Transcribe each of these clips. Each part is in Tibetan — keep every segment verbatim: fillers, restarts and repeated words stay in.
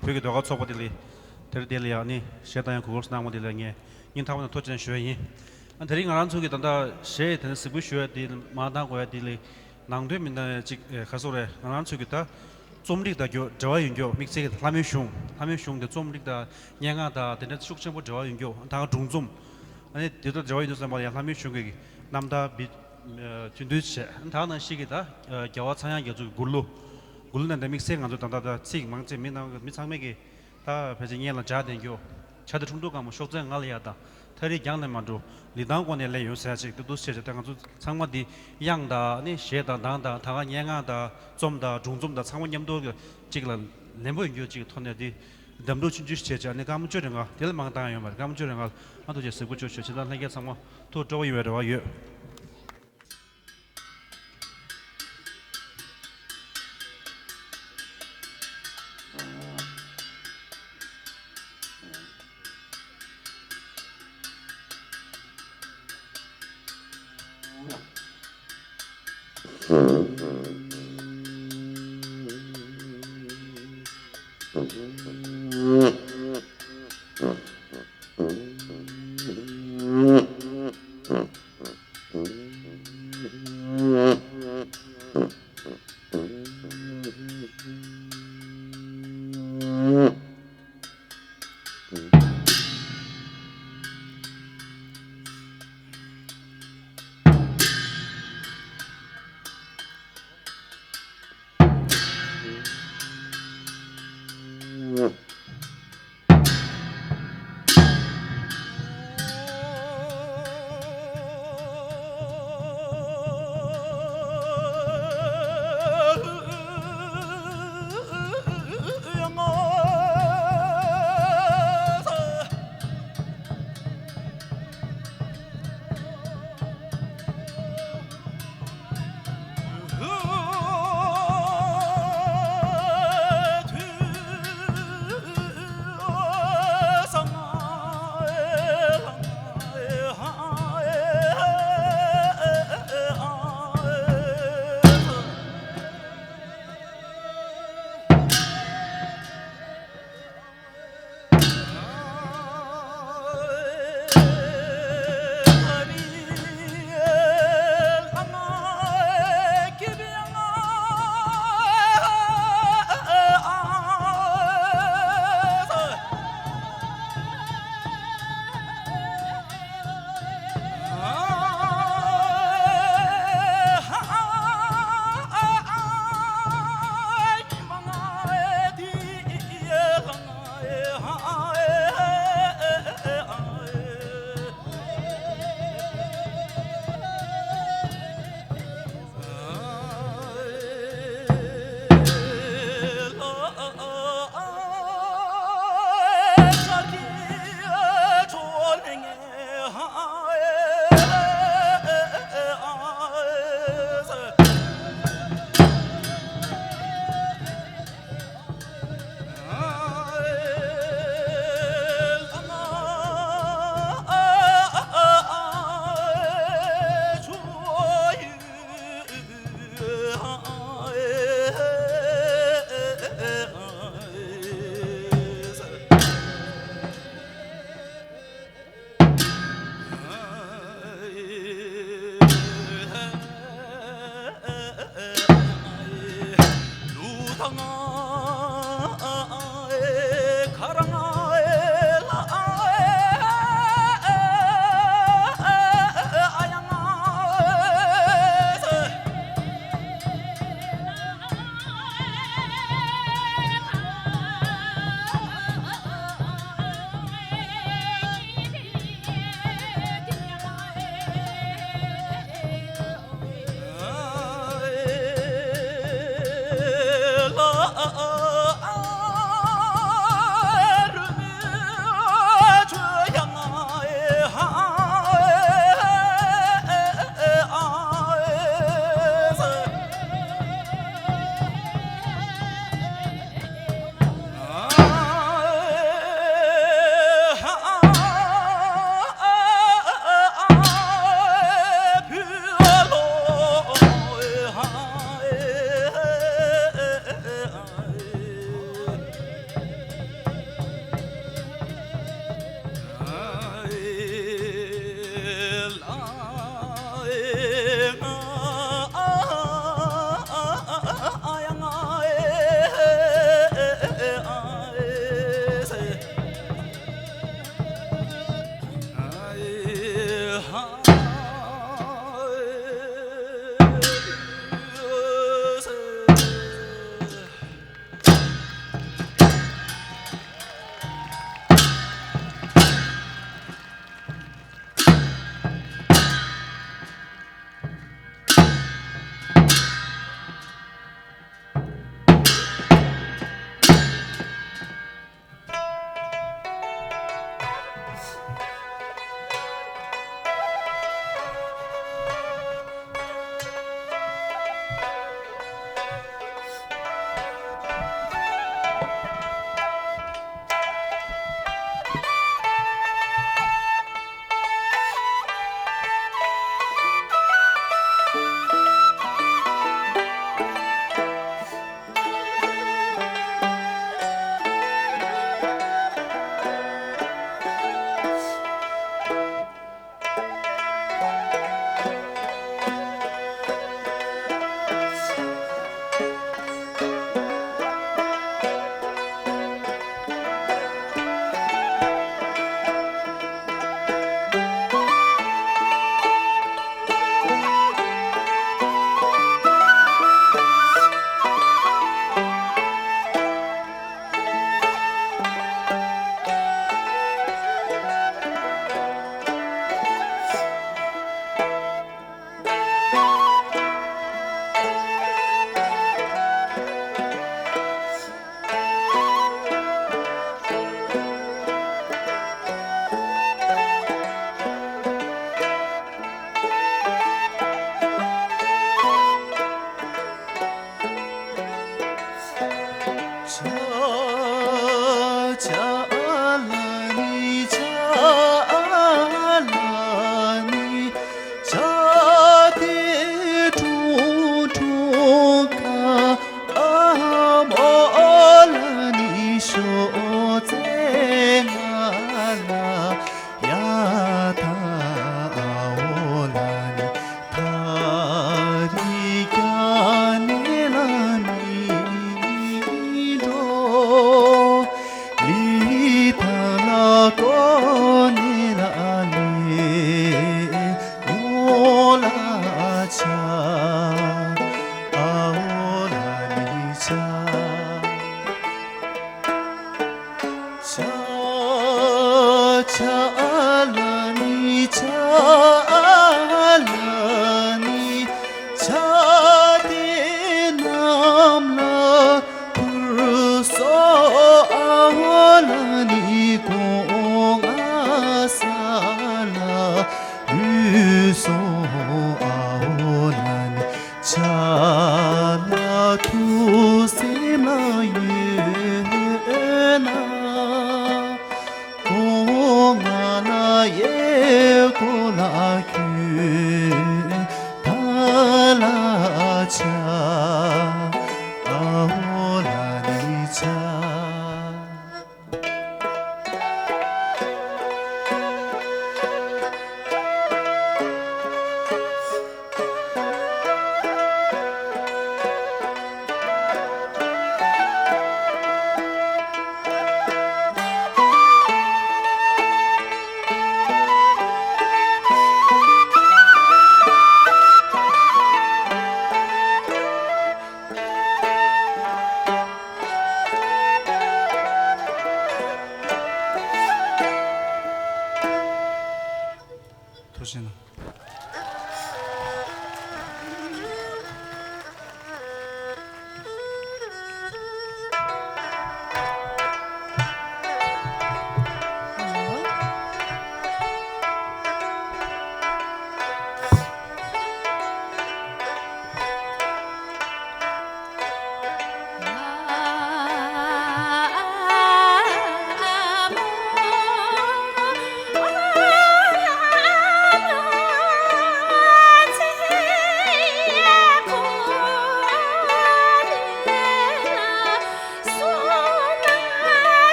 བོད་ཀྱི་ཟློས་གར་ཚོགས་པ་དེ་ལས་དེར་དེ་ལ་ཡང་ནི་གཞས་བཏང་ཡང་གུས་བཀུར་གནང་བ་དེ་ལ་ངས་སྙིང་ཐག་པ་ནས་ཐུགས་རྗེ་ཆེ་ཞུ་ཡ་ཡིན། ཨ་དེ་རིང་ང་རང་ཚོ་གི་ད་ལྟ་གཞས་དེ་ནས་གཟིགས་འབུལ་ཞུ་ཡ་དེ་མ་བཏང་དགོས་ཡ་དེ་ལས་ནང་དོན་མི་འདྲ་ཅིག་ཨེ་ག་སོགས་རེད། ང་རང་ཚོ་གི་ད་རྩོམ་རིག་དང་འབྲེལ་བ་ཡོད་མཁན་དམིགས་བསལ་གྱི་ལྷ་མོའི་གཞུང་། ལྷ་མོའི་གཞུང་དེ་རྩོམ་རིག་དང་སྙན་ངག་དང་དེ་འདྲ་ཤུགས་ཆེན་པོ་འབྲེལ་བ་ཡོད་མཁན་ད་ག་སྒྲུང་རྩོམ། ཨ་ནི་དེ་དང་འབྲེལ་བ་ཡོད་དུས་ཙམ་པ་ལ་ཡང་ལྷ་མོའི་གཞུང་གི་རྣམ་ཐར་བི་ཨ་ཐུང་ཐུང་བྱས། ད་ག་ནང་བཞིན་གྱི་ད་ཨ་རྒྱལ་བ་ཚངས་དབྱངས་རྒྱ་མཚོ་གི་མགུར་གླུ། མགུར་གླུ་ནང་དེ་དམིགས་བསལ་ང་ཚོ་ད་ལྟ་ད་ཚིག་མང་ཆེ་མི་ནང་མི་ཚང་མས་ཀྱི་ད་ཕལ་ཆེར་སྙན་ལ་འཇགས་བསྡད་རྒྱུ། ཆར་དུ་ཁྲུང་ཁྲུང་དཀར་མོ་ཤོག་ཙེ་ང་ལ་ཡ་དང་། ཐག་རིང་རྒྱང་ནས་མ་འགྲོ། ལི་ཐང་ཀོ་ནས་སླེབས་ཡོང་ཟེར་ཅིག་དེ་འདུག་སེ་བྱས་ཏེ་ང་ཚོ་ཚང་མ་འདི་དབྱངས་དང་ནི་གཞས་དང་གདངས་དང་ད་ག་སྙན་ངག་དང་རྩོམ་དང་སྒྲུང་རྩོམ་དང་ཚང་མ་མཉམ་དུ་གཅིག་ལ་ལེན་པོ་ཡོང་རྒྱུ་གཅིག་གི་ཐོག་ནས་འདི་འདེམས་སྒྲུག་ཆུང་ཆུང་ཞིག་བྱས་བྱས་ནི་སྐར་མ་བཅུ་རེ་ལྔ་དེ་ལས་མང་བཏང་ཡོད་མ་རེད། སྐར་མ་བཅུ་རེ་ལྔ་ང་ཐུགས་རྗེ་གཟིགས་པོ་བྱོས་བྱས་ཕྱི་ནང་ལྷན་རྒྱས་ཚང་མ་ཐུགས་སྤྲོ་བོ་ཡོང་བའི་རེ་བ་ཡོད།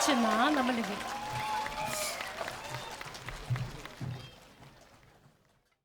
ཆེ་གནང་། རྣམ་པ་ལྷན་རྒྱས།